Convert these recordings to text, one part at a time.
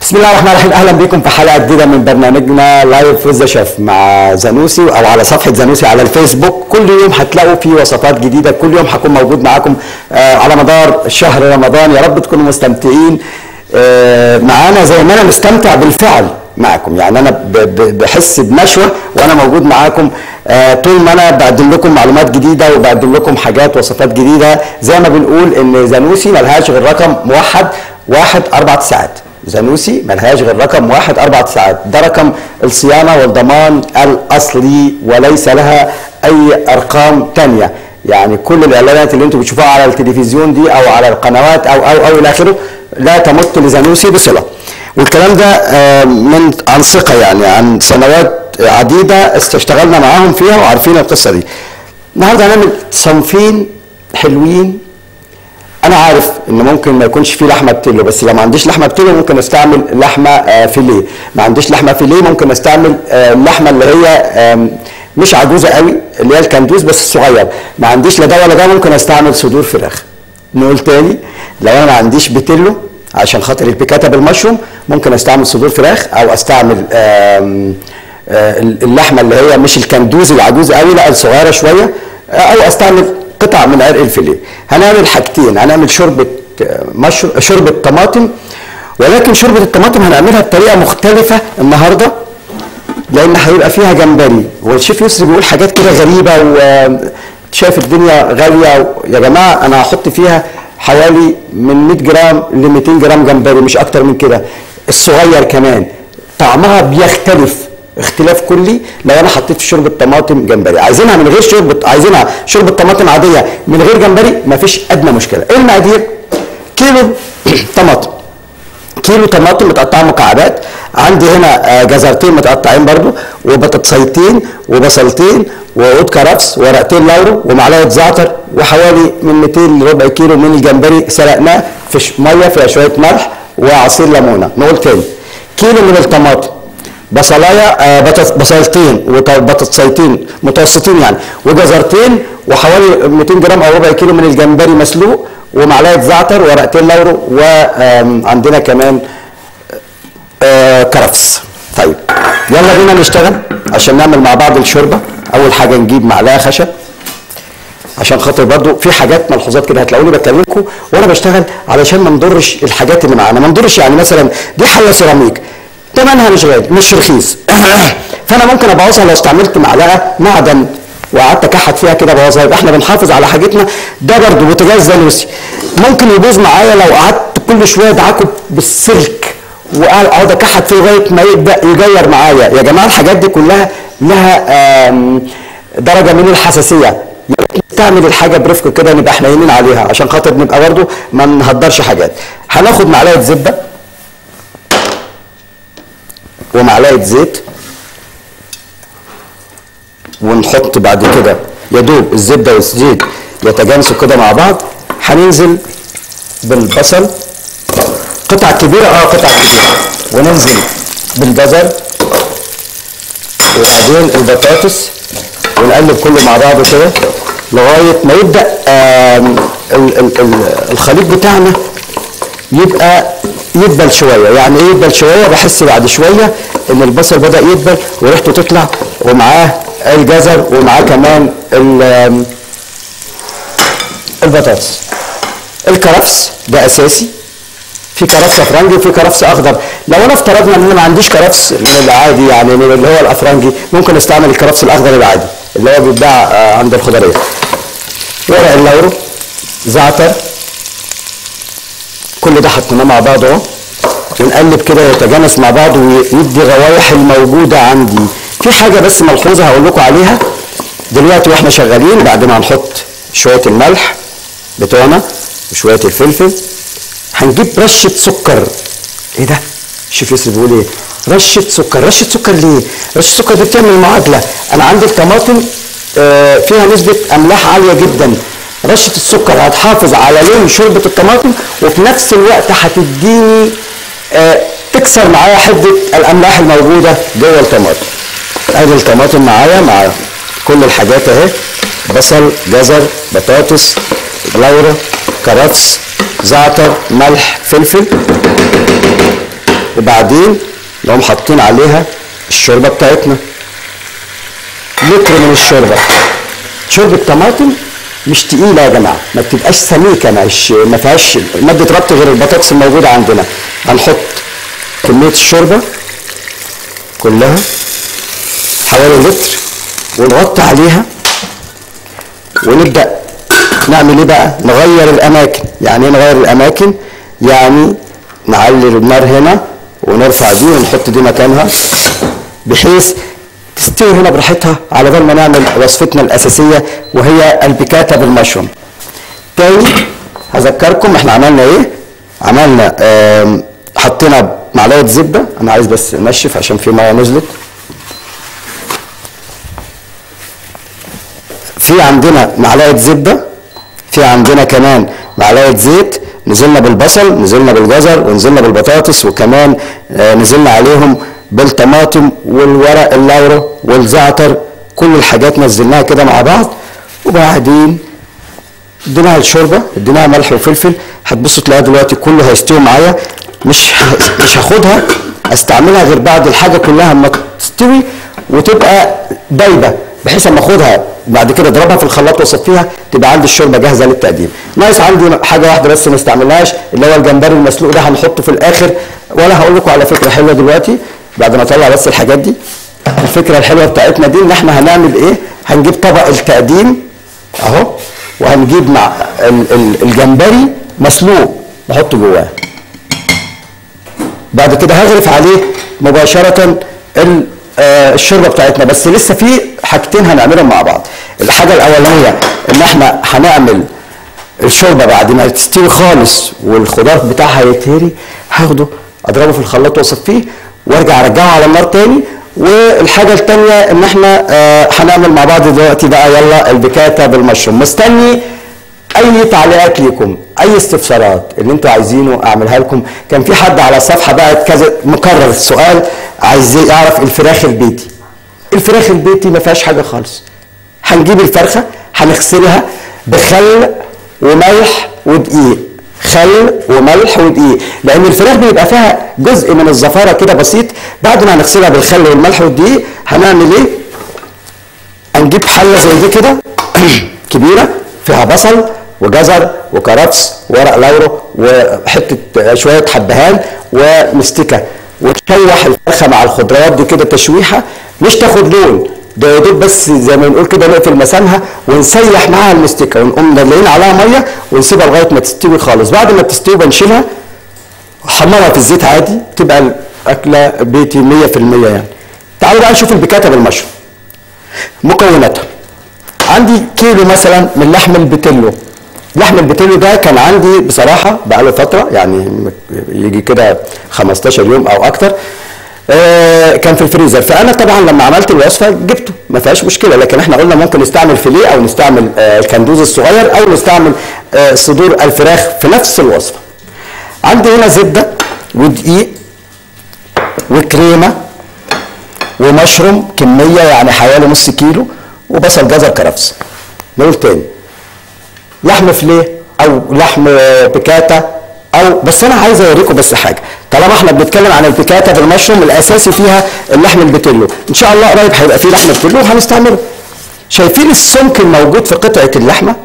بسم الله الرحمن الرحيم. اهلا بكم في حلقة جديدة من برنامجنا Live with the Chef مع زانوسي او على صفحة زانوسي على الفيسبوك. كل يوم هتلاقوا فيه وصفات جديدة، كل يوم هكون موجود معاكم على مدار شهر رمضان. يا رب تكونوا مستمتعين معانا زي ما انا مستمتع بالفعل معاكم. يعني انا بحس بنشوه وانا موجود معاكم طول ما انا بقدم لكم معلومات جديدة وبقدم لكم حاجات وصفات جديدة. زي ما بنقول ان زانوسي ملهاش غير رقم موحد 1 4 9. زانوسي ملهاش غير رقم 1 4 9، ده رقم الصيانة والضمان الاصلي وليس لها اي ارقام ثانية. يعني كل الاعلانات اللي انتم بتشوفوها على التلفزيون دي او على القنوات او او او الى اخره لا تمت لزانوسي بصله. والكلام ده من عن ثقة، يعني عن سنوات عديدة اشتغلنا معاهم فيها وعارفين القصة دي. النهارده هنعمل صنفين حلوين. انا عارف ان ممكن ما يكونش فيه لحمه بتلو، بس لو ما عنديش لحمه بتلو ممكن استعمل لحمه فيليه. ما عنديش لحمه فيليه ممكن استعمل اللحمة اللي هي مش عجوزه قوي اللي هي الكندوز بس الصغير. ما عنديش لا ده ولا ده ممكن استعمل صدور فراخ. نقول تاني، لو انا ما عنديش بتلو عشان خاطر البيكاتا بالمشروم ممكن استعمل صدور فراخ او استعمل اللحمة اللي هي مش الكندوز العجوز قوي، لا الصغيرة شوية، او استعمل قطع من عرق الفيليه. هنعمل حاجتين، هنعمل شوربة شوربة طماطم، ولكن شوربة الطماطم هنعملها بطريقة مختلفة النهارده لان هيبقى فيها جمبري. والشيف يسري بيقول حاجات كده غريبة وشايف الدنيا غالية. يا جماعة انا هحط فيها حوالي من 100 جرام ل 200 جرام جمبري، مش اكتر من كده، الصغير كمان. طعمها بيختلف اختلاف كلي لو انا حطيت في شوربة طماطم جمبري. عايزينها من غير شوربة، عايزينها شوربة طماطم عادية من غير جمبري مفيش ادنى مشكلة. ايه المقادير؟ كيلو طماطم، كيلو طماطم متقطعه مكعبات. عندي هنا جزرتين متقطعين برضو، وبطاطسيتين وبصلتين وعود كرفس ورقتين لورو ومعلقة زعتر، وحوالي من 200 لربع كيلو من الجمبري سلقناه في مية فيها شوية ملح وعصير ليمونه. نقول تاني، كيلو من الطماطم، بصلايه بصلتين وبطاطسيتين متوسطين يعني، وجزرتين، وحوالي 200 جرام او ربع كيلو من الجمبري مسلوق، ومعلقة زعتر ورقتين لورو، وعندنا كمان كرفس. طيب يلا بينا نشتغل عشان نعمل مع بعض الشوربة. اول حاجة نجيب معلقه خشب عشان خاطر برضو في حاجات ملحوظات كده هتلاقوني بكلمكم وانا بشتغل علشان ما نضرش الحاجات اللي معانا. ما نضرش، يعني مثلا دي حله سيراميك ثمنها مش غالي مش رخيص، فانا ممكن ابوظها لو استعملت معلقه معدن وقعدت اكحت فيها كده ابوظها. يبقى احنا بنحافظ على حاجتنا. ده برضو بوتاجاز زانوسي ممكن يبوظ معايا لو قعدت كل شوية ادعكه بالسلك واقعد اكحت فيه لغاية ما يبدا يجير معايا. يا جماعة الحاجات دي كلها لها درجه من الحساسية، تعمل الحاجة برفق كده نبقى حنينين عليها عشان خاطر نبقى برضو ما نهدرش حاجات. هناخد معلقه زبدة ومعلقة زيت، ونحط بعد كده يا دوب الزبدة والزيت يتجانسوا كده مع بعض. هننزل بالبصل قطع كبيرة، قطع كبيرة، وننزل بالجزر وبعدين البطاطس، ونقلب كله مع بعضه كده لغاية ما يبدا الخليط بتاعنا يبقى يدبل شوية. يعني ايه يدبل شوية؟ بحس بعد شوية ان البصل بدا يدبل وريحته تطلع، ومعاه الجزر ومعاه كمان البطاطس. الكرفس ده اساسي، في كرفس افرنجي وفي كرفس اخضر. لو انا افترضنا ان انا ما عنديش كرفس من العادي، يعني من اللي هو الافرنجي، ممكن استعمل الكرفس الاخضر العادي اللي هو بيتباع عند الخضريه. ورق اللورو، زعتر، كل ده حطيناه مع بعض اهو، ونقلب كده يتجانس مع بعض ويدي الروايح الموجودة عندي. في حاجة بس ملحوظة هقول لكم عليها دلوقتي واحنا شغالين. بعد ما هنحط شوية الملح بتوعنا وشوية الفلفل، هنجيب رشه سكر. ايه ده؟ شوف يسري بيقول ايه؟ رشه سكر. رشه سكر ليه؟ رشه السكر دي بتعمل معادلة. انا عندي الطماطم فيها نسبه املاح عالية جدا، رشه السكر هتحافظ على لون شوربة الطماطم، وفي نفس الوقت هتديني تكسر معايا حده الاملاح الموجودة جوه الطماطم. ادي الطماطم معايا مع كل الحاجات اهي، بصل، جزر، بطاطس، لورا، كرفس، زعتر، ملح، فلفل. وبعدين نقوم حاطين عليها الشوربة بتاعتنا، لتر من الشوربة. شوربة طماطم مش تقيلة يا جماعة، ما بتبقاش سميكة، ما فيهاش مادة ربط غير البطاطس الموجودة عندنا. هنحط كمية الشوربة كلها حوالي لتر، ونغطي عليها ونبدا نعمل ايه بقى؟ نغير الاماكن. يعني ايه نغير الاماكن؟ يعني نعلي النار هنا ونرفع دي ونحط دي مكانها، بحيث تستوي هنا براحتها على بال ما نعمل وصفتنا الاساسية وهي البيكاتا بالمشروم. تاني هذكركم احنا عملنا ايه؟ عملنا حطينا معلقه زبدة، انا عايز بس انشف عشان في مية نزلت. في عندنا معلقه زبدة، في عندنا كمان معلقه زيت، نزلنا بالبصل، نزلنا بالجزر، ونزلنا بالبطاطس، وكمان نزلنا عليهم بالطماطم والورق اللورا والزعتر، كل الحاجات نزلناها كده مع بعض. وبعدين اديناها الشوربة، اديناها ملح وفلفل. هتبصوا تلاقيها دلوقتي كله هيستوي معايا، مش هاخدها استعملها غير بعد الحاجة كلها اما تستوي وتبقى دايبه، بحيث اما اخدها بعد كده اضربها في الخلاط واصفيها تبقى عندي الشوربة جاهزة للتقديم. ناقص عندي حاجة واحدة بس ما استعملناهاش اللي هو الجمبري المسلوق ده، هنحطه في الاخر. وانا هقول لكم على فكرة حلوة دلوقتي بعد ما اطلع بس الحاجات دي. الفكرة الحلوة بتاعتنا دي ان احنا هنعمل ايه؟ هنجيب طبق التقديم اهو، وهنجيب مع الجمبري مسلوق نحطه جواه. بعد كده هغرف عليه مباشرة الشوربة بتاعتنا. بس لسه في حاجتين هنعملهم مع بعض. الحاجة الاولانية ان احنا هنعمل الشوربة بعد ما تستوي خالص والخضار بتاعها يتهري، هاخده اضربه في الخلاط واصفيه وارجع ارجعه على النار تاني. والحاجة الثانية ان احنا هنعمل مع بعض دلوقتي بقى يلا البيكاتا بالمشروم. مستني اي تعليقات ليكم، اي استفسارات اللي انتوا عايزينه اعملها لكم. كان في حد على الصفحة بقى كذا مكرر السؤال، عايز يعرف الفراخ البيتي. الفراخ البيتي ما فيهاش حاجة خالص. هنجيب الفرخه هنغسلها بخل وملح ودقيق، خل وملح ودقيق، لان الفراخ بيبقى فيها جزء من الزفاره كده بسيط. بعد ما هنغسلها بالخل والملح والدقيق هنعمل ايه؟ هنجيب حله زي دي كده كبيرة فيها بصل وجزر وكرفس وورق لورو وحتة شوية حبهان ومستكه، وتشوح الفرخه مع الخضروات دي كده تشويحه، مش تاخد لون، ده يا دوب بس زي ما نقول كده نقفل مسامها ونسيح معاها المستكه، ونقوم دلقين عليها مية ونسيبها لغاية ما تستوي خالص. بعد ما تستوي بنشيلها وحمرها في الزيت عادي، تبقى الاكلة بيتي 100% يعني. تعالوا بقى نشوف البيكاتا بالمشروم. مكوناتها عندي كيلو مثلا من لحم البتلو. لحم البتلو ده كان عندي بصراحة بقاله فترة، يعني يجي كده 15 يوم او اكتر، كان في الفريزر. فانا طبعا لما عملت الوصفة جبته ما فيهاش مشكلة، لكن احنا قلنا ممكن نستعمل فيليه او نستعمل الكندوز الصغير او نستعمل صدور الفراخ في نفس الوصفة. عندي هنا زبدة ودقيق وكريمه ومشروم كمية يعني حوالي نص كيلو، وبصل جزر كرفس. نقول تاني لحم فيليه او لحم بيكاتا، او بس انا عايز اوريكم بس حاجة، طالما احنا بنتكلم عن البيكاتا بالمشروم الاساسي فيها اللحم البتلو، ان شاء الله قريب هيبقى فيه لحم بتلو وهنستعمله. شايفين السمك الموجود في قطعه اللحمة؟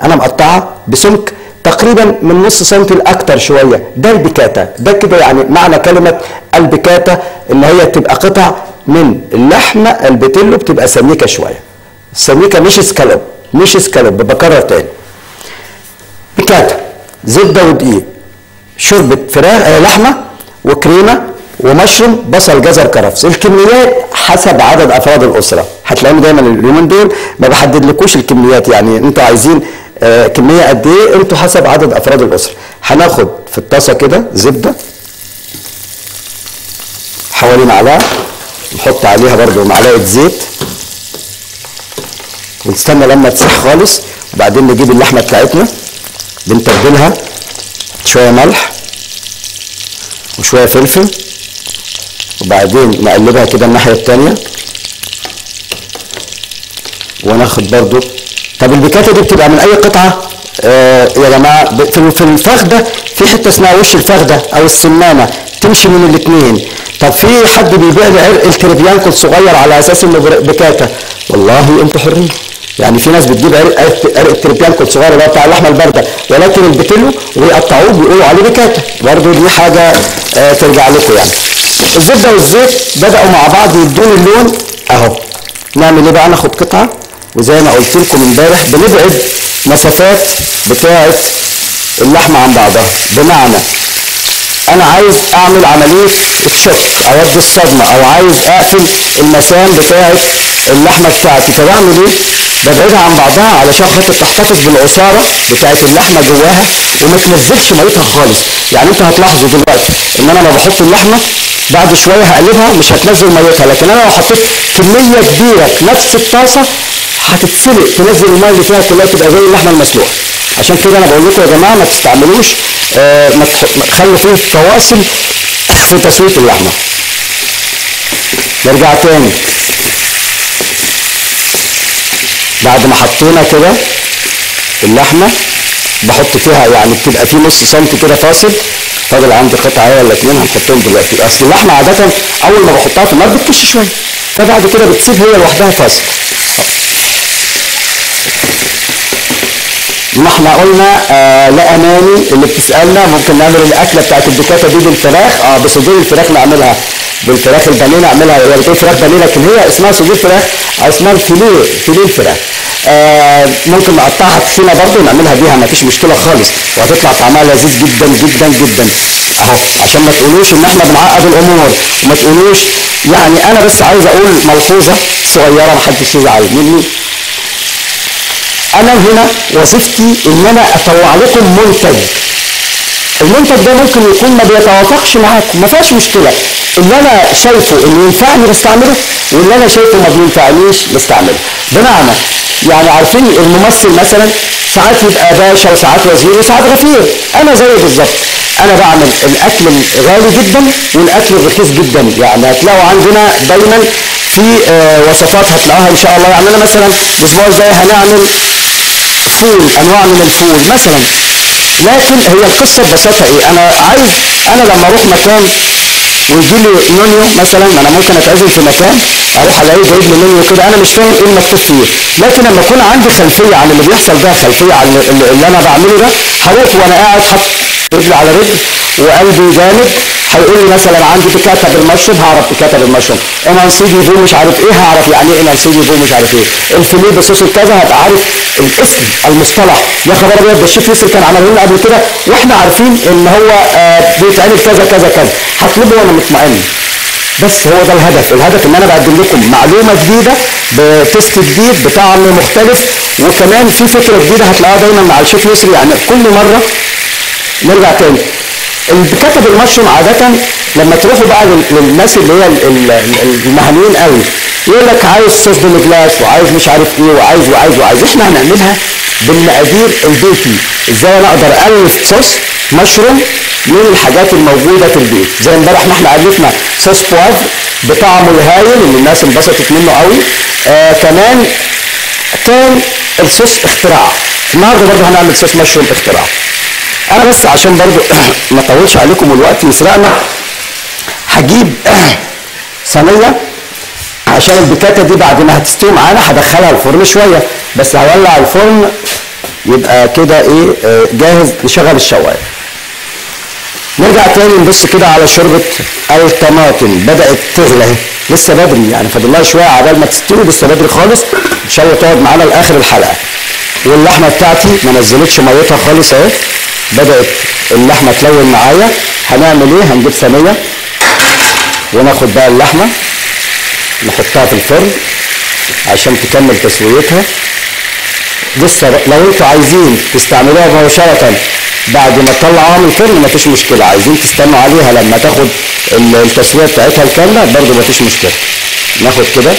انا مقطعه بسمك تقريبا من نص سنتي لاكتر شوية، ده البيكاتا. ده كده يعني معنى كلمة البيكاتا ان هي تبقى قطع من اللحمة البتلو بتبقى سميكة شوية، سميكة مش سكالوب، مش سكالوب. بكرر تاني، بيكاتا زبدة ودقيق، شوربة فراخ لحمه وكريمه ومشروم، بصل جزر كرفس. الكميات حسب عدد افراد الاسرة، هتلاقوني دايما اليومين دول ما بحددلكوش الكميات، يعني انتوا عايزين كمية قد ايه، انتوا حسب عدد افراد الاسرة. هناخد في الطاسه كده زبدة حوالي معلقه، نحط عليها برده معلقه زيت، ونستنى لما تسيح خالص، وبعدين نجيب اللحمة بتاعتنا بنتبلها شوية ملح وشوية فلفل، وبعدين نقلبها كده الناحية التانية، وناخد برضو. طب البيكاتا دي بتبقى من اي قطعه يا جماعة؟ في الفخده في حتة اسمها وش الفخده او السمانه، تمشي من الاثنين. طب في حد بيبيع لي عرق التريبيانكو الصغير على اساس انه بكاتا، والله انتوا حرين. يعني في ناس بتجيب عرق التريبيانكو الصغير اللي هو بتاع اللحمة البارده، ولكن البتلو ويقطعوه بيقولوا عليه بكاتا، برضه دي حاجة ترجع لكم يعني. الزبدة والزيت بداوا مع بعض يدوني اللون اهو. نعمل ايه بقى؟ ناخد قطعه، وزي ما قلت لكم امبارح بنبعد مسافات بتاعه اللحمة عن بعضها، بمعنى انا عايز اعمل عملية الشك او ادي الصدمة، او عايز اقفل المسام بتاعه اللحمة بتاعتي، فبعمل ايه؟ ببعدها عن بعضها علشان خاطر تحتفظ بالعصاره بتاعه اللحمة جواها وما تنزلش ميتها خالص. يعني انتوا هتلاحظوا دلوقتي ان انا لما بحط اللحمة بعد شوية هقلبها مش هتنزل ميتها، لكن انا لو حطيت كمية كبيرة في نفس الطاسه هتتسلق، تنزل المية اللي فيها كلها، تبقى زي اللحمة المسلوقه. عشان كده انا بقول لكم يا جماعة ما تستعملوش، ما تخلوا فيه فواصل في تسويه اللحمة. نرجع تاني بعد ما حطينا كده اللحمة، بحط فيها يعني بتبقى فيه نص سنتي كده فاصل، فاضل عندي قطعه ولا اتنين هنحطهم دلوقتي. اصل اللحمة عادة اول ما بحطها في النار بتكش شوية، فبعد كده بتسيب هي لوحدها فاصل. ما احنا قلنا لا اماني اللي بتسالنا ممكن نعمل الاكلة بتاعت البيكاتا دي بالفراخ، بصدور الفراخ نعملها، بالفراخ البانيه نعملها، هي بتقول فراخ بانيه لكن هي اسمها صدور فراخ او اسمها الفيليه، فيليه الفراخ. ممكن نقطعها تخينة برضه ونعملها بيها، ما فيش مشكلة خالص، وهتطلع طعمها لذيذ جدا جدا جدا اهو. عشان ما تقولوش ان احنا بنعقد الامور، وما تقولوش يعني، انا بس عايز اقول ملحوظة صغيرة ما حدش يزعل مني. انا هنا وظيفتي ان انا اطلع لكم منتج، المنتج ده ممكن يكون ما بيتوافقش معاكم، ما فيهاش مشكلة. اللي انا شايفه انه ينفعني بستعمله، واللي انا شايفه ما بينفعنيش بستعمله. بمعنى يعني عارفين الممثل مثلا ساعات يبقى باشا وساعات وزير وساعات غفير، انا زيه بالظبط. انا بعمل الاكل الغالي جدا والاكل الرخيص جدا، يعني هتلاقوا عندنا دايما في وصفات هتلاقوها ان شاء الله. يعني انا مثلا الاسبوع الجاي هنعمل فول، انواع من الفول مثلا. لكن هي القصة ببساطة ايه؟ انا عايز، انا لما اروح مكان ويجي لي منيو مثلا، ما انا ممكن اتعزم في مكان اروح الاقيه جايب لي منيو كده انا مش فاهم ايه المكتوب فيه، لكن لما اكون عندي خلفية عن اللي بيحصل ده، خلفية عن اللي انا بعمله ده، هروح وانا قاعد حاطط رجل على رجل وقلبي جامد، هيقول لي مثلا عندي بيكاتا بالمشروم، هعرف بيكاتا بالمشروم، émincé de veau مش عارف ايه، هعرف يعني ايه émincé de veau مش عارف ايه، الفيليه بصوص الكذا، هبقى عارف الاسم المصطلح. يا خبر ابيض، ده الشيف يوسف كان عمله لنا قبل كده واحنا عارفين ان هو بيتعمل كذا كذا كذا، هطلبه وانا مطمئن. بس هو ده الهدف، الهدف ان انا بقدم لكم معلومة جديدة ب taste جديد بطعم مختلف، وكمان في فكرة جديدة هتلاقوها دايما مع الشيف يسري. يعني كل مرة نرجع تاني البيكاتا بالمشروم عادة لما تروحوا بقى للناس اللي هي المهنيين قوي، يقول لك عايز sauce demi-glace وعايز مش عارف ايه وعايز وعايز وعايز. احنا هنعملها بالمقادير البيتي. ازاي انا اقدر الف sauce mushroom من الحاجات الموجودة في البيت؟ زي امبارح ما احنا الفنا sauce poivre بطعمه الهايل اللي الناس انبسطت منه قوي. كمان كان الصوص اختراع. النهارده برضه هنعمل sauce mushroom اختراع. انا بس عشان برضو ما اطولش عليكم والوقت يسرقنا، هجيب صينية عشان البيكاتا دي بعد ما هتستوي معانا هدخلها الفرن شوية، بس هولع الفرن يبقى كده ايه جاهز نشغل الشوايه. نرجع تاني نبص كده على شوربة الطماطم، بدات تغلى اهي، لسه بدري يعني فاضل لها شوية عبال ما تستوي، لسه بدري خالص، ان شاء الله تقعد معانا لاخر الحلقة. واللحمة بتاعتي ما نزلتش ميتها خالص اهي، بدأت اللحمة تلون معايا. هنعمل ايه؟ هنجيب صينية وناخد بقى اللحمة نحطها في الفرن عشان تكمل تسويتها. لسه لو انتوا عايزين تستعملوها مباشرة بعد ما تطلعوها من الفرن مفيش مشكلة، عايزين تستنوا عليها لما تاخد التسوية بتاعتها الكاملة برضو مفيش مشكلة. ناخد كده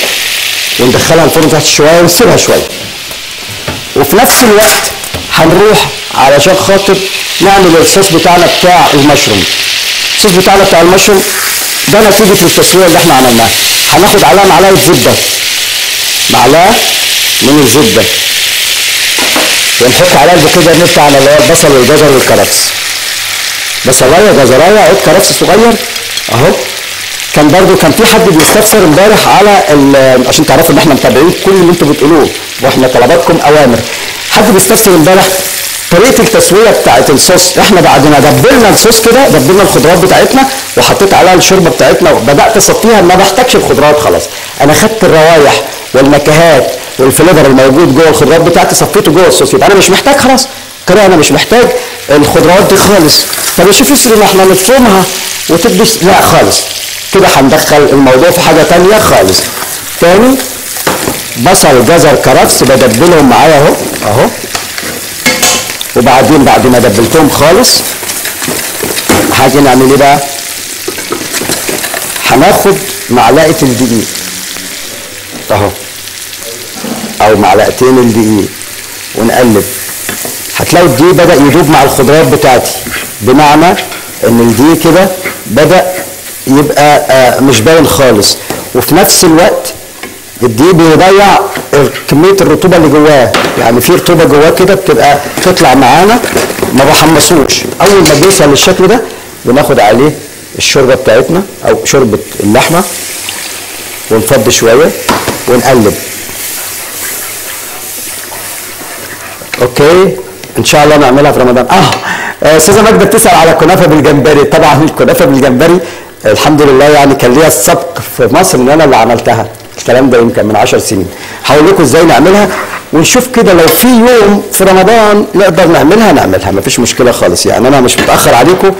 وندخلها الفرن تحت شوية ونسيبها شوية، وفي نفس الوقت هنروح علشان خاطر نعمل الصوص بتاعنا بتاع المشروم. الصوص بتاعنا بتاع المشروم ده نتيجة التسوية اللي احنا عملناها. هناخد عليها معلقة زبدة، معلقة من الزبدة، ونحط عليها البوكيه بتاعنا اللي هو البصل والجزر والكرفس. بصلاية جزراية عود كرفس صغير اهو. كان برضو كان في حد بيستفسر امبارح على عشان تعرفوا ان احنا متابعين كل اللي انتوا بتقولوه واحنا طلباتكم اوامر. حد بيستفسر امبارح طريقه التسوية بتاعت الصوص. احنا بعد ما دبلنا الصوص كده، دبلنا الخضروات بتاعتنا وحطيت عليها الشوربة بتاعتنا وبدات اصفيها، ما بحتاجش الخضروات خلاص، انا خدت الروايح والنكهات وال flavor الموجود جوه الخضروات بتاعتي صفيته جوه الصوص، يبقى انا مش محتاج خلاص كده، انا مش محتاج الخضروات دي خالص. طب يا شيف يسري ما احنا نفرمها وتدي، لا خالص كده هندخل الموضوع في حاجة ثانية خالص. تاني بصل جزر كرفس بدبلهم معايا اهو اهو، وبعدين بعد ما دبلتهم خالص هاجي نعمل ايه بقى؟ هناخد معلقه الدقيق اهو او معلقتين الدقيق ونقلب. هتلاقوا الدقيق بدأ يدوب مع الخضروات بتاعتي، بمعنى ان الدقيق كده بدأ يبقى مش باين خالص، وفي نفس الوقت الدقيق بيضيع كمية الرطوبة اللي جواه، يعني في رطوبة جواه كده بتبقى تطلع معانا، ما بحمصوش. اول ما بيوصل للشكل ده بناخد عليه الشوربة بتاعتنا او شوربة اللحمة ونفضي شوية ونقلب. okay ان شاء الله نعملها في رمضان. استاذه ماجدة بتسال على كنافه بالجمبري. طبعا الكنافه بالجمبري الحمد لله يعني كان ليا السبق في مصر ان انا اللي عملتها، الكلام ده يمكن من 10 سنين. هقول لكم ازاي نعملها ونشوف كده لو في يوم في رمضان نقدر نعملها نعملها، مفيش مشكلة خالص، يعني انا مش متاخر عليكم،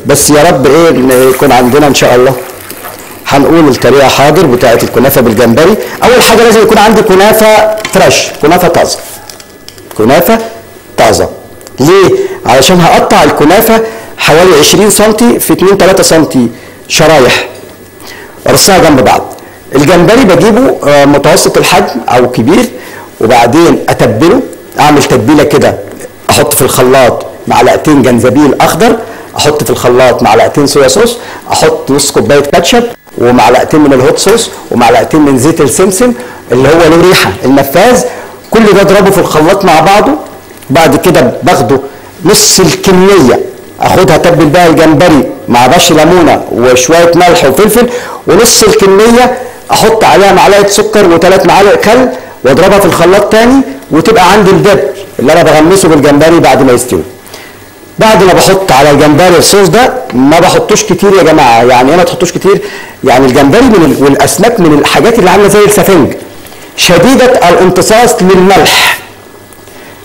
بس يا رب ايه يكون عندنا ان شاء الله. هنقول الطريقة حاضر بتاعه الكنافه بالجمبري. اول حاجة لازم يكون عندي كنافه fresh، كنافه طازة. كنافه طازة ليه؟ علشان هقطع الكنافه حوالي 20 سم في 2 3 سم شرايح، ارصها جنب بعض. الجمبري بجيبه متوسط الحجم او كبير، وبعدين اتبله، اعمل تتبيله كده، احط في الخلاط معلقتين جنزبيل اخضر، احط في الخلاط معلقتين soya sauce، احط نص كوباية كاتشب ومعلقتين من ال hot sauce ومعلقتين من زيت السمسم اللي هو له ريحه النفاذ. كل ده اضربه في الخلاط مع بعضه. بعد كده باخده نص الكمية اخدها اتبل بيها الجمبري مع بش ليمونه وشوية ملح وفلفل، ونص الكمية احط عليها معلقه سكر وثلاث معالق خل واضربها في الخلاط تاني، وتبقى عندي الدب اللي انا بغمسه بالجمبري بعد ما يستوي. بعد ما بحط على الجمبري الصوص ده ما بحطوش كتير يا جماعة، يعني ايه ما تحطوش كتير؟ يعني الجمبري من والاسماك من الحاجات اللي عامله زي السفنج، شديدة الامتصاص للملح،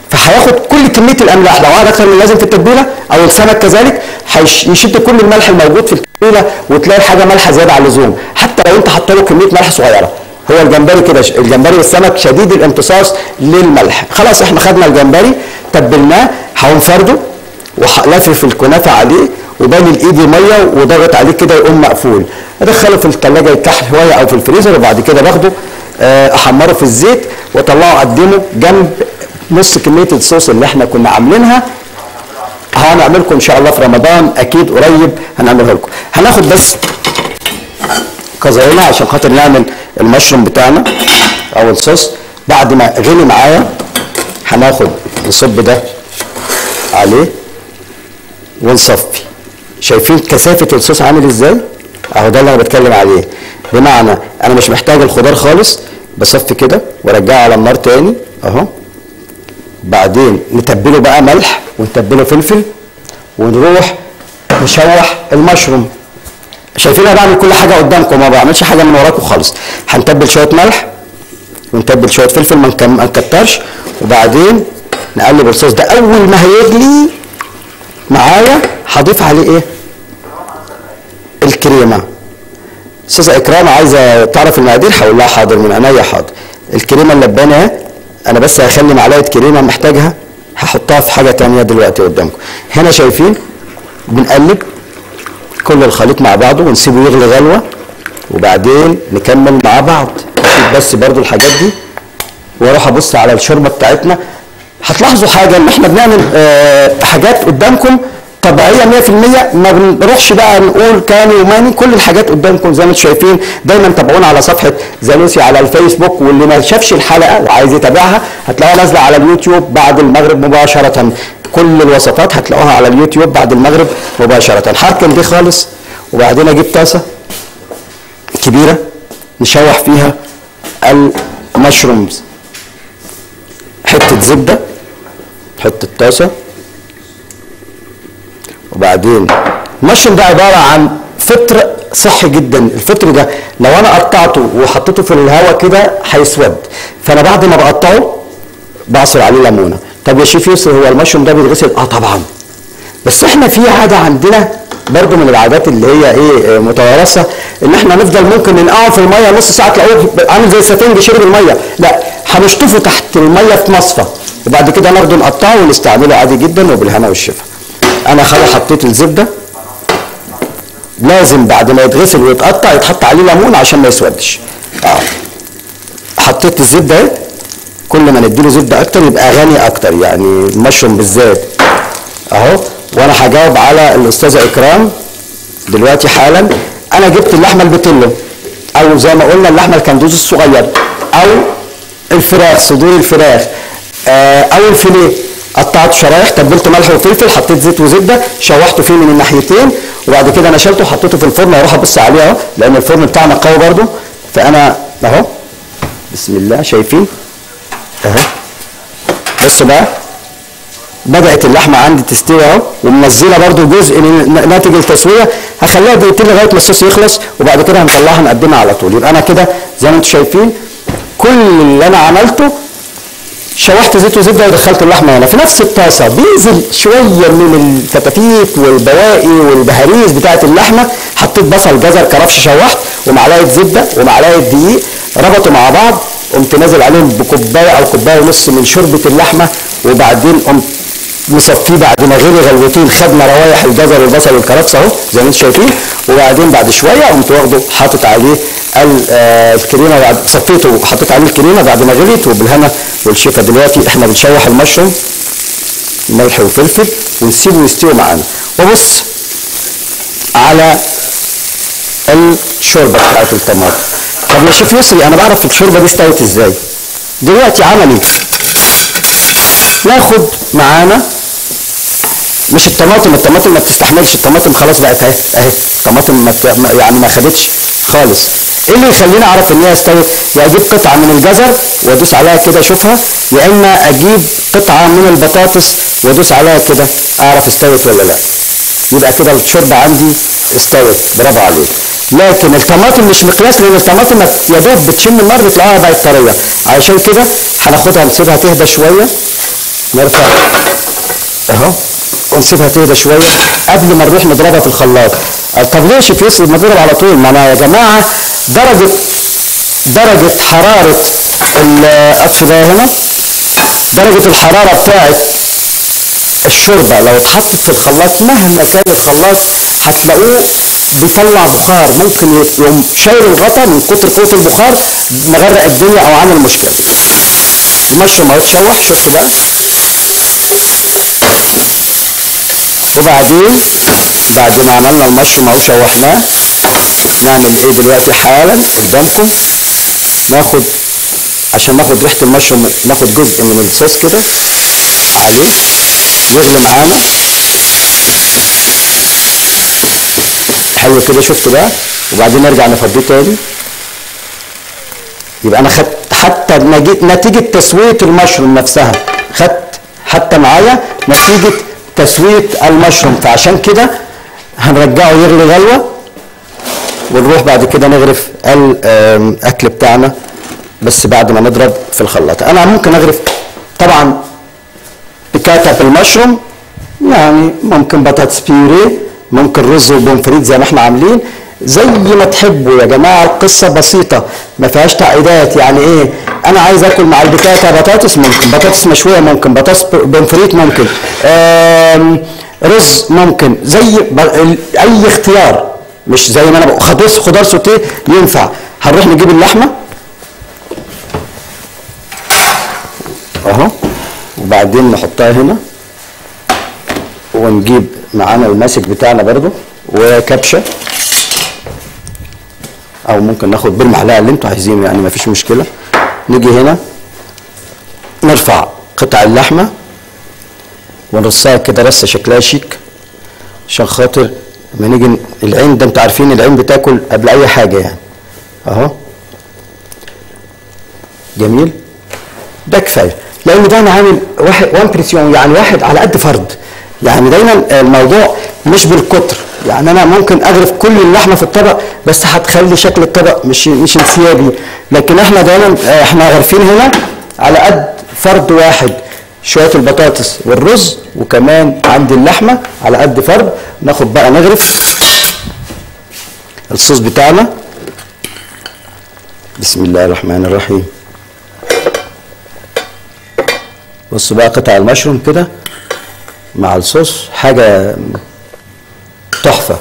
فهياخد كل كمية الاملاح. لو قعد اكتر من اللازم في التتبيله او السمك كذلك هيشد كل الملح الموجود في التتبيله، وتلاقي الحاجة مالحة زيادة عن اللزوم، حتى لو انت حاطط له كمية ملح صغيرة. هو الجمبري كده، الجمبري والسمك شديد الامتصاص للملح. خلاص احنا خدنا الجمبري تبلناه، هقوم فرده ولافف الكنافه عليه وبالي الايدي مية وضغط عليه كده يقوم مقفول، ادخله في الثلاجة يتكحل شوية او في الفريزر، وبعد كده باخده احمره في الزيت واطلعه اقدمه جنب نص كمية الصوص اللي احنا كنا عاملينها. هنعملكم ان شاء الله في رمضان اكيد قريب هنعملها لكم. هناخد بس كزرونه عشان خاطر نعمل المشروم بتاعنا او الصوص. بعد ما غلي معايا هناخد نصب ده عليه ونصفي. شايفين كثافة الصوص عامل ازاي؟ اهو ده اللي انا بتكلم عليه، بمعنى انا مش محتاج الخضار خالص، بصفي كده وارجعه على النار تاني اهو. بعدين نتبله بقى ملح ونتبله فلفل ونروح نشوح المشروم. شايفين انا بعمل كل حاجة قدامكم، ما بعملش حاجة من وراكم خالص. هنتبل شوية ملح ونتبل شوية فلفل، ما نكترش، وبعدين نقلب الصوص ده. اول ما هيغلي معايا هضيف عليه ايه؟ الكريمة. استاذه اكرام عايزه تعرف المقادير، هقول لها حاضر من عينيا حاضر. الكريمة اللبانه اهي، انا بس هخلي معلقه كريمة محتاجها هحطها في حاجة ثانية دلوقتي قدامكم. هنا شايفين بنقلب كل الخليط مع بعضه ونسيبه يغلي غلوه، وبعدين نكمل مع بعض. بس برضو الحاجات دي واروح ابص على الشوربة بتاعتنا. هتلاحظوا حاجة ان احنا بنعمل حاجات قدامكم طبيعية 100%، ما بنروحش بقى نقول كاني وماني، كل الحاجات قدامكم زي ما انتم شايفين. دايما تابعونا على صفحة زانوسي على الفيسبوك، واللي ما شافش الحلقة وعايز يتابعها هتلاقوها نازله على اليوتيوب بعد المغرب مباشرة. كل الوصفات هتلاقوها على اليوتيوب بعد المغرب مباشرة. هركن دي خالص وبعدين اجيب طاسه كبيرة نشوح فيها ال mushrooms، حتة زبدة، حتة طاسه. وبعدين المشروم ده عبارة عن فطر صحي جدا. الفطر ده لو انا قطعته وحطيته في الهواء كده هيسود، فانا بعد ما بقطعه بعصر عليه ليمونه. طب يا شيف يسري هو المشروم ده بيتغسل؟ اه طبعا، بس احنا في عادة عندنا برضو من العادات اللي هي ايه متوارثه، ان احنا نفضل ممكن ننقعه في المية نص ساعة تلاقوه عامل زي السفنج شرب المية. لا، هنشطفه تحت المية في مصفى، وبعد كده ناخده نقطعه ونستعمله عادي جدا وبالهنا والشفا. انا خلاص حطيت الزبدة، لازم بعد ما يتغسل ويتقطع يتحط عليه ليمون عشان ما يسودش. حطيت الزبدة اهي، كل ما نديله زبدة اكتر يبقى غني اكتر، يعني المشروم بالذات اهو. وانا هجاوب على الاستاذة اكرام دلوقتي حالا. انا جبت اللحمة البتلو، او زي ما قلنا اللحمة الكندوز الصغير، او الفراخ صدور الفراخ، او الفيليه، قطعته شرايح، تبلته ملح وفلفل، حطيت زيت وزبده، شوحته فيه من الناحيتين، وبعد كده انا شلته وحطيته في الفرن. هروح ابص عليه اهو، لان الفرن بتاعنا قوي برده. فانا اهو بسم الله، شايفين اهو، بصوا بقى بدأت اللحمة عندي تستوي اهو، ومنزلة برده جزء من ناتج التسوية. هخليها دقيقتين لغاية ما الصوص يخلص، وبعد كده هنطلعها نقدمها على طول. يبقى انا كده زي ما انتم شايفين كل اللي انا عملته، شوحت زيت وزبده ودخلت اللحمة هنا في نفس الطاسه. بينزل شوية من الفتافيت والبواقي والبهاريز بتاعه اللحمة، حطيت بصل جزر كرفش شوحت، ومعلقة زبدة ومعلقة دقيق، ربطوا مع بعض، قمت نازل عليهم بكوبايه او كوباية ونص من شوربة اللحمة، وبعدين قمت مصفيه بعد ما غلي غلوتين، خدنا روايح الجزر والبصل والكرفس اهو زي ما انتم شايفين. وبعدين بعد شوية قمت واخده حاطط عليه الكريمة، بعد صفيته وحطيت عليه الكريمة بعد ما غليت، وبالهنا والشفا. دلوقتي احنا بنشوح المشروم ملح وفلفل ونسيبه يستوي معانا. وبص على الشوربة بتاعت الطماطم. طب يا شيف يسري انا بعرف الشوربة دي استوت ازاي؟ دلوقتي عملي ناخد معانا مش الطماطم، الطماطم ما بتستحملش، الطماطم خلاص بقت اهي اهي، الطماطم يعني ما خدتش خالص. ايه اللي يخليني اعرف ان هي استوت؟ يا اجيب قطعه من الجزر وادوس عليها كده اشوفها، يا اما اجيب قطعه من البطاطس وادوس عليها كده اعرف استوت ولا لا. يبقى كده الشوربة عندي استوت، برافو عليك. لكن الطماطم مش مقياس، لان الطماطم يا دوب بتشم النار بتلاقيها بقت طرية. علشان كده هناخدها نسيبها تهدى شوية، نرفع اهو ونسيبها تهدى شوية قبل ما نروح نضربها في الخلاط. طب ليه يا شيف يسري ما نضرب على طول؟ ما انا يا جماعة درجه حرارة الاطفي ده هنا، درجه الحرارة بتاعت الشوربة لو اتحطت في الخلاط مهما كان الخلاط هتلاقوه بيطلع بخار، ممكن يقوم شايل الغطا من كتر قوة البخار مغرق الدنيا او عامل مشكلة. المشروم اهو اتشوح، شفتوا بقى. وبعدين بعد ما عملنا المشروم اهو شوحناه، نعمل ايه دلوقتي حالا قدامكم؟ ناخد عشان ناخد ريحه المشروم ناخد جزء من الصوص كده عليه يغلي معانا حلو كده، شفتوا بقى. وبعدين نرجع نفضيه تاني. يبقى انا خدت حتى نتيجة تسويه المشروم نفسها، خدت حتى معايا نتيجة تسويه المشروم. فعشان كده هنرجعه يغلي غلوه، ونروح بعد كده نغرف الاكل بتاعنا، بس بعد ما نضرب في الخلاط. انا ممكن اغرف طبعا بيكاتا بالمشروم، يعني ممكن بطاطس بيوريه، ممكن رز وبومفريت زي ما احنا عاملين، زي ما تحبوا يا جماعة. القصة بسيطة ما فيهاش تعقيدات. يعني ايه؟ انا عايز اكل مع البيكاتا بطاطس، ممكن بطاطس مشوية، ممكن بطاطس بومفريت، ممكن رز، ممكن زي اي اختيار، مش زي ما انا بقول خضار سوتيه ينفع. هنروح نجيب اللحمة اهو، وبعدين نحطها هنا، ونجيب معانا الماسك بتاعنا برضو وكبشه، او ممكن ناخد بالمعلقه اللي انتوا عايزينه، يعني مفيش مشكلة. نيجي هنا نرفع قطع اللحمة ونرصها كده رصه شكلها شيك عشان خاطر لما نيجي العين ده انتوا عارفين العين بتاكل قبل اي حاجة يعني اهو. جميل، ده كفاية لان ده انا عامل واحد one portion، يعني واحد على قد فرد. يعني دايما الموضوع مش بالكتر، يعني انا ممكن اغرف كل اللحمة في الطبق بس هتخلي شكل الطبق مش انسيابي، لكن احنا دايما احنا غارفين هنا على قد فرد واحد، شوية البطاطس والرز وكمان عندي اللحمة على قد فرد. ناخد بقى نغرف الصوص بتاعنا. بسم الله الرحمن الرحيم. بصوا بقى قطع المشروم كده مع الصوص، حاجة تحفة.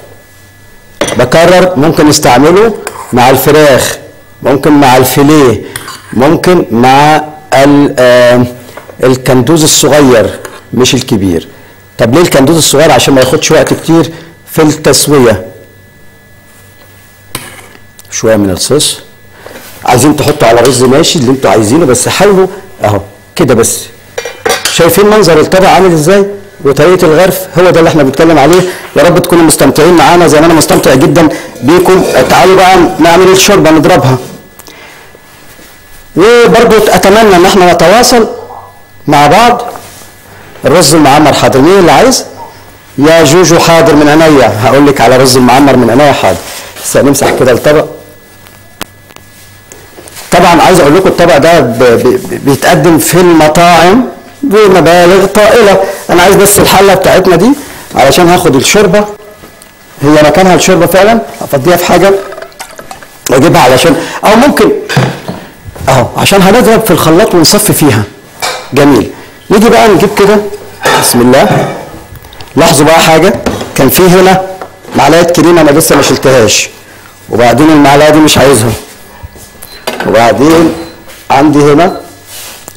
بكرر، ممكن نستعمله مع الفراخ، ممكن مع الفيليه، ممكن مع الكندوز الصغير مش الكبير. طب ليه الكندوز الصغير؟ عشان ما ياخدش وقت كتير في التسوية. شوية من الصوص، عايزين تحطوا على رز ماشي اللي انتوا عايزينه، بس حاولوا اهو كده بس. شايفين منظر الطبق عامل ازاي وطريقه الغرف؟ هو ده اللي احنا بنتكلم عليه. يا رب تكونوا مستمتعين معانا زي ما انا مستمتع جدا بيكم. تعالوا بقى نعمل الشوربة نضربها، وبرضو اتمنى ان احنا نتواصل مع بعض. الرز المعمر حاضر، مين اللي عايز؟ يا جوجو حاضر من عينيا، هقول لك على رز المعمر من عينيا حاضر. بس نمسح كده الطبق. طبعا عايز اقول لكم الطبق ده بيتقدم في المطاعم بمبالغ طائلة. انا عايز بس الحلة بتاعتنا دي علشان هاخد الشوربة، هي مكانها الشوربة فعلا، افضيها في حاجة واجيبها علشان، او ممكن اهو عشان هنضرب في الخلاط ونصفي فيها. جميل. نيجي بقى نجيب كده، بسم الله. لاحظوا بقى حاجة، كان في هنا معلقه كريمة انا لسه ما شلتهاش، وبعدين المعلقة دي مش عايزها، وبعدين عندي هنا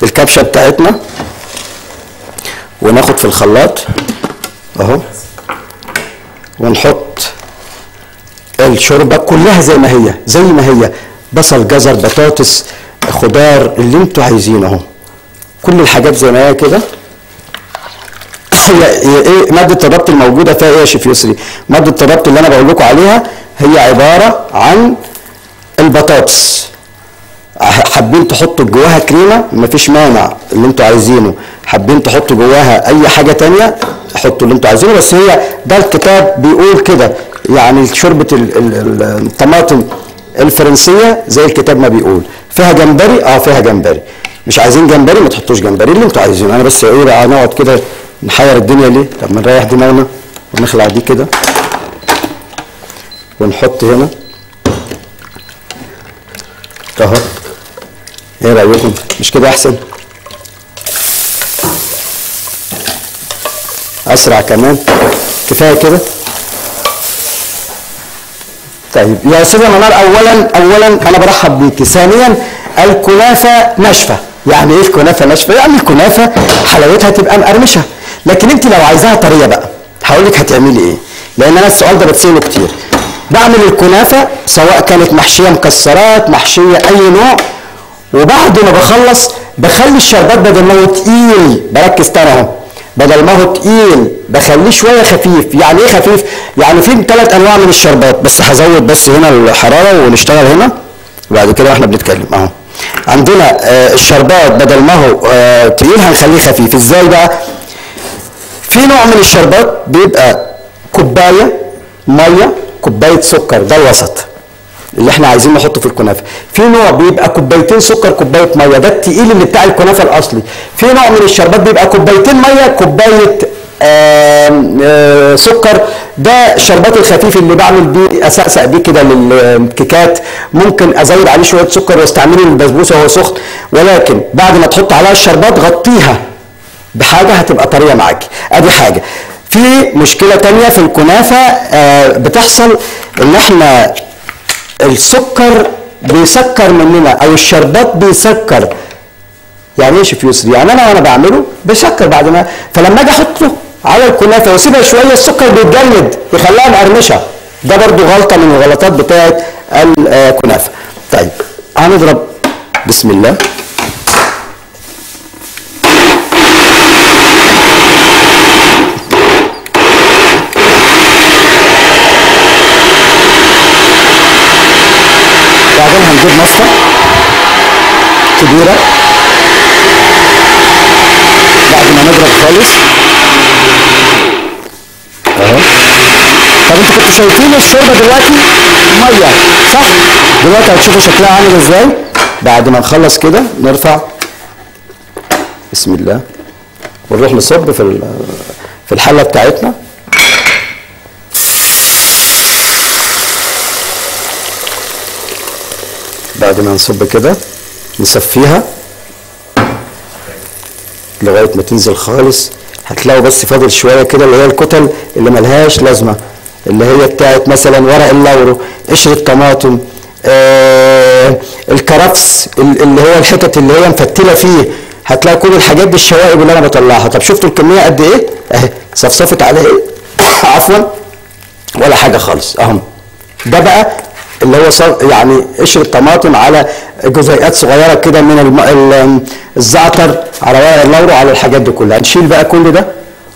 الكبشه بتاعتنا، وناخد في الخلاط اهو ونحط الشوربة كلها زي ما هي، زي ما هي، بصل جزر بطاطس خضار اللي انتوا عايزينه اهو، كل الحاجات زي ما هي كده. هي ايه مادة الربط الموجودة فيها ايه يا شيف يسري؟ مادة الربط اللي انا بقول لكم عليها هي عبارة عن البطاطس. حابين تحطوا جواها كريمة مفيش مانع، اللي انتوا عايزينه. حابين تحطوا جواها اي حاجة تانية حطوا اللي انتوا عايزينه، بس هي ده الكتاب بيقول كده. يعني شوربة الطماطم الفرنسية زي الكتاب ما بيقول فيها جمبري، فيها جمبري. مش عايزين جمبري ما تحطوش جمبري، اللي انتوا عايزينه. انا بس ايه بقى نقعد كده نحير الدنيا ليه؟ طب ما نريح دماغنا ونخلع دي كده ونحط هنا اهو. ايه رايكم؟ مش كده احسن؟ اسرع كمان، كفاية كده. طيب يا استاذه منار، اولا انا برحب بيكي. ثانيا الكنافه ناشفة. يعني ايه الكنافه ناشفة؟ يعني الكنافه حلاوتها تبقى مقرمشه، لكن انت لو عايزاها طرية بقى هقول لك هتعملي ايه، لان انا السؤال ده بتساله كتير. بعمل الكنافه سواء كانت محشيه مكسرات، محشيه اي نوع، وبعد ما بخلص بخلي الشربات بدل ما هو تقيل، بركز تاني اهو، بدل ما هو تقيل بخليه شوية خفيف. يعني ايه خفيف؟ يعني في 3 انواع من الشربات، بس هزود بس هنا الحرارة ونشتغل هنا وبعد كده واحنا بنتكلم اهو. عندنا الشربات بدل ما هو تقيل هنخليه خفيف. ازاي بقى؟ في نوع من الشربات بيبقى كوباية مية كوباية سكر، ده الوسط اللي احنا عايزين نحطه في الكنافه. في نوع بيبقى كوبايتين سكر كوباية مية، ده التقيل اللي بتاع الكنافه الاصلي. في نوع من الشربات بيبقى كوبايتين مية كوباية سكر، ده الشربات الخفيف اللي بعمل بيه اسقسق بيه كده للكيكات، ممكن ازود عليه شوية سكر واستعمله للبسبوسه وهو سخن. ولكن بعد ما تحط عليها الشربات غطيها بحاجة هتبقى طرية معاكي. ادي حاجة. في مشكلة ثانية في الكنافه بتحصل، ان احنا السكر بيسكر مننا او الشربات بيسكر. يعني ايه شيف يسري؟ يعني انا وانا بعمله بسكر بعد ما، فلما اجي احطه على الكنافه واسيبها شوية السكر بيتجلد يخليها مقرمشه. ده برضو غلطه من الغلطات بتاعه الكنافه. طيب هنضرب بسم الله. هنجيب مصفى كبيرة بعد ما نضرب خالص اهو. طب انتوا كنتوا شايفين الشوربة دلوقتي مية صح؟ دلوقتي هتشوفوا شكلها عامل ازاي بعد ما نخلص كده. نرفع بسم الله ونروح نصب في الحلة بتاعتنا. بعد ما نصب كده نصفيها لغاية ما تنزل خالص. هتلاقوا بس فاضل شوية كده اللي هي الكتل اللي ملهاش لازمه، اللي هي بتاعت مثلا ورق اللورو، قشرة طماطم، الكرفس اللي هو الحتت اللي هي مفتله فيه. هتلاقي كل الحاجات دي الشوائب اللي انا بطلعها. طب شفتوا الكمية قد ايه؟ اهي صفصفت عليها ايه؟ عفوا ولا حاجة خالص اهم. ده بقى اللي هو يعني قشرة طماطم على جزيئات صغيرة كده من الزعتر على ورق اللورو على الحاجات دي كلها. نشيل بقى كل ده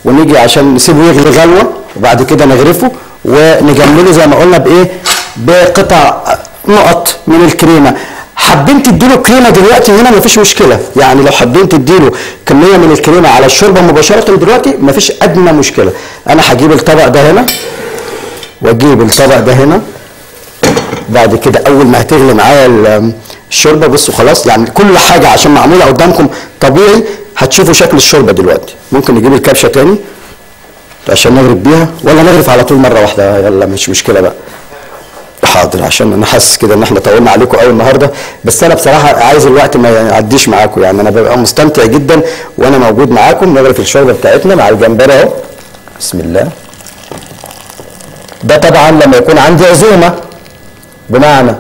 ونيجي عشان نسيبه يغلي غلوه وبعد كده نغرفه ونجمله زي ما قلنا بايه؟ بقطع نقط من الكريمة. حابين تديله كريمة دلوقتي هنا مفيش مشكلة، يعني لو حابين تديله كمية من الكريمة على الشوربة مباشرة دلوقتي مفيش ادنى مشكلة. انا هجيب الطبق ده هنا واجيب الطبق ده هنا. بعد كده اول ما هتغلي معايا الشوربة بصوا خلاص، يعني كل حاجة عشان معمولة قدامكم طبيعي هتشوفوا شكل الشوربة دلوقتي. ممكن نجيب الكبشه تاني عشان نغرف بيها ولا نغرف على طول مرة واحدة؟ يلا مش مشكلة بقى. حاضر، عشان انا حاسس كده ان احنا طولنا عليكم قوي النهارده، بس انا بصراحة عايز الوقت ما يعديش معاكم، يعني انا ببقى مستمتع جدا وانا موجود معاكم. نغرف الشوربة بتاعتنا مع الجمبري اهو بسم الله. ده طبعا لما يكون عندي عزومة، بمعنى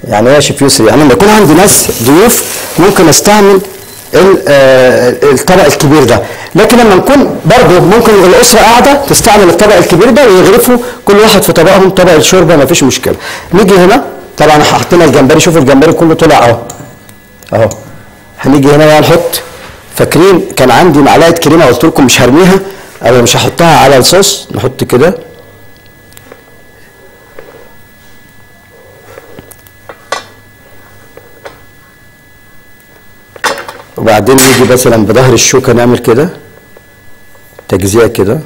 يعني ايه يا شيف يسري؟ يعني لما يكون عندي ناس ضيوف ممكن استعمل الطبق الكبير ده، لكن لما نكون برضه ممكن الاسرة قاعدة تستعمل الطبق الكبير ده ويغرفوا كل واحد في طبقهم طبق الشوربة مفيش مشكلة. نيجي هنا طبعا حطينا الجمبري، شوفوا الجمبري كله طلع اهو اهو. هنيجي هنا بقى نحط، فاكرين كان عندي معلقه كريمة قلت لكم مش هرميها او مش هحطها على الصوص، نحط كده وبعدين نيجي مثلا بظهر الشوكة نعمل كده تجزئه كده،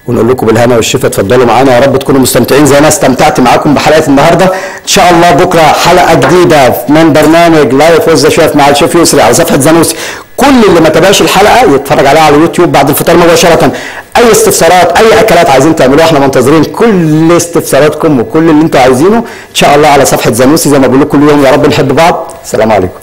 ونقول لكم بالهنا والشفا. اتفضلوا معانا، يا رب تكونوا مستمتعين زي انا استمتعت معاكم بحلقة النهارده. ان شاء الله بكره حلقة جديدة من برنامج Live with the Chef مع الشيف يسري على صفحة زانوسي. كل اللي ما تابعش الحلقة يتفرج عليها على اليوتيوب بعد الفطار مباشرة. اي استفسارات، اي اكلات عايزين تعملوها، احنا منتظرين كل استفساراتكم وكل اللي انتوا عايزينه ان شاء الله على صفحة زانوسي زي ما بقول لكم كل يوم. يا رب نحب بعض. السلام عليكم.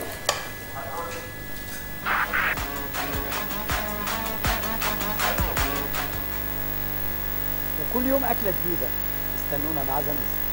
كل يوم أكلة جديدة، استنونا مع زانوسي.